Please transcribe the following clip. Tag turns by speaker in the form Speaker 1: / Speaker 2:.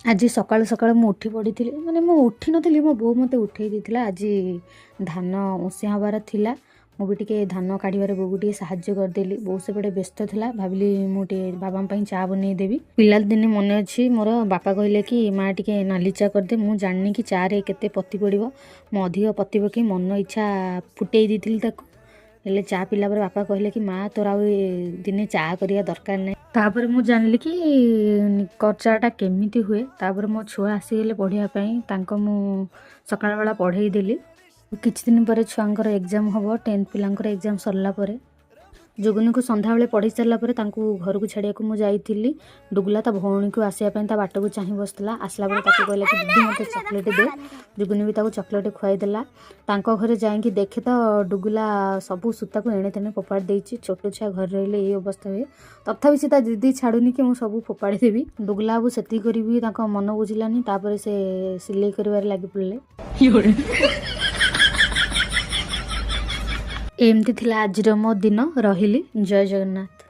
Speaker 1: ଆଜି ସକାଳୁ ସକାଳୁ ମୁଁ ଉଠି ପଡ଼ିଥିଲି, ମାନେ ମୁଁ ଉଠିନଥିଲି, ମୋ ବୋଉ ମୋତେ ଉଠେଇ ଦେଇଥିଲା। ଆଜି ଧାନ ଉଁସିଆ ହେବାର ଥିଲା। ମୁଁ ବି ଟିକେ ଧାନ କାଢ଼ିବାରେ ବୋଉକୁ ଟିକେ ସାହାଯ୍ୟ କରିଦେଲି। ବୋଉ ସେପଟେ ବ୍ୟସ୍ତ ଥିଲା। ଭାବିଲି ମୁଁ ଟିକେ ବାବାଙ୍କ ପାଇଁ ଚା ବନେଇଦେବି। ପିଲାଦିନେ ମନେ ଅଛି ମୋର, ବାପା କହିଲେ କି ମା ଟିକେ ନାଲି ଚା କରିଦେ। ମୁଁ ଜାଣିନି କି ଚାରେ କେତେ ପତି ପଡ଼ିବ। ମୁଁ ଅଧିକ ପତି ପକେଇ ମନ ଇଚ୍ଛା ଫୁଟେଇ ଦେଇଥିଲି ତାକୁ। ହେଲେ ଚା ପିଇଲା ପରେ ବାପା କହିଲେ କି ମା, ତୋର ଆଉ ଦିନେ ଚା କରିବା ଦରକାର ନାହିଁ। ତାପରେ ମୁଁ ଜାଣିଲି କି ନିକର ଚାଟା କେମିତି ହୁଏ। ତାପରେ ମୋ ଛୁଆ ଆସିଗଲେ ପଢ଼ିବା ପାଇଁ, ତାଙ୍କ ମୁଁ ସକାଳ ବେଳା ପଢ଼େଇ ଦେଲି। କିଛି ଦିନ ପରେ ଛୁଆଙ୍କର ଏକ୍ଜାମ୍ ହେବ, 10th ପିଲାଙ୍କର ଏକ୍ଜାମ୍ ସରିଲା ପରେ। ଜୁଗୁନିକୁ ସନ୍ଧ୍ୟାବେଳେ ପଢ଼େଇ ସାରିଲା ପରେ ତାଙ୍କୁ ଘରକୁ ଛାଡ଼ିବାକୁ ମୁଁ ଯାଇଥିଲି। ଡୁଗୁଲା ତା ଭଉଣୀକୁ ଆସିବା ପାଇଁ ତା ବାଟକୁ ଚାହିଁ ବସିଥିଲା। ଆସିଲା ପରେ ତାକୁ କହିଲା କି ଦିଦି, ମୋତେ ଚକୋଲେଟ୍ ଦେ। ଜୁଗୁନି ବି ତାକୁ ଚକୋଲେଟ୍ ଖୁଆଇଦେଲା। ତାଙ୍କ ଘରେ ଯାଇକି ଦେଖେ ତ ଡୁଗୁଲା ସବୁ ସୂତାକୁ ଏଣେ ତେଣେ ଫୋପାଡ଼ି ଦେଇଛି। ଛୋଟ ଛୁଆ ଘରେ ରହିଲେ ଏଇ ଅବସ୍ଥା ହୁଏ। ତଥାପି ସେ ତା ଦିଦି ଛାଡ଼ୁନି କି ମୁଁ ସବୁ ଫୋପାଡ଼ି ଦେବି। ଡୁଗୁଲା ବାବୁ ସେତିକି କରିବି ତାଙ୍କ ମନ ବୁଝିଲାନି। ତାପରେ ସେ ସିଲେଇ କରିବାରେ ଲାଗି ପଡ଼ିଲେ। ଏମିତି ଥିଲା ଆଜିର ମୋ ଦିନ। ରହିଲି, ଜୟ ଜଗନ୍ନାଥ।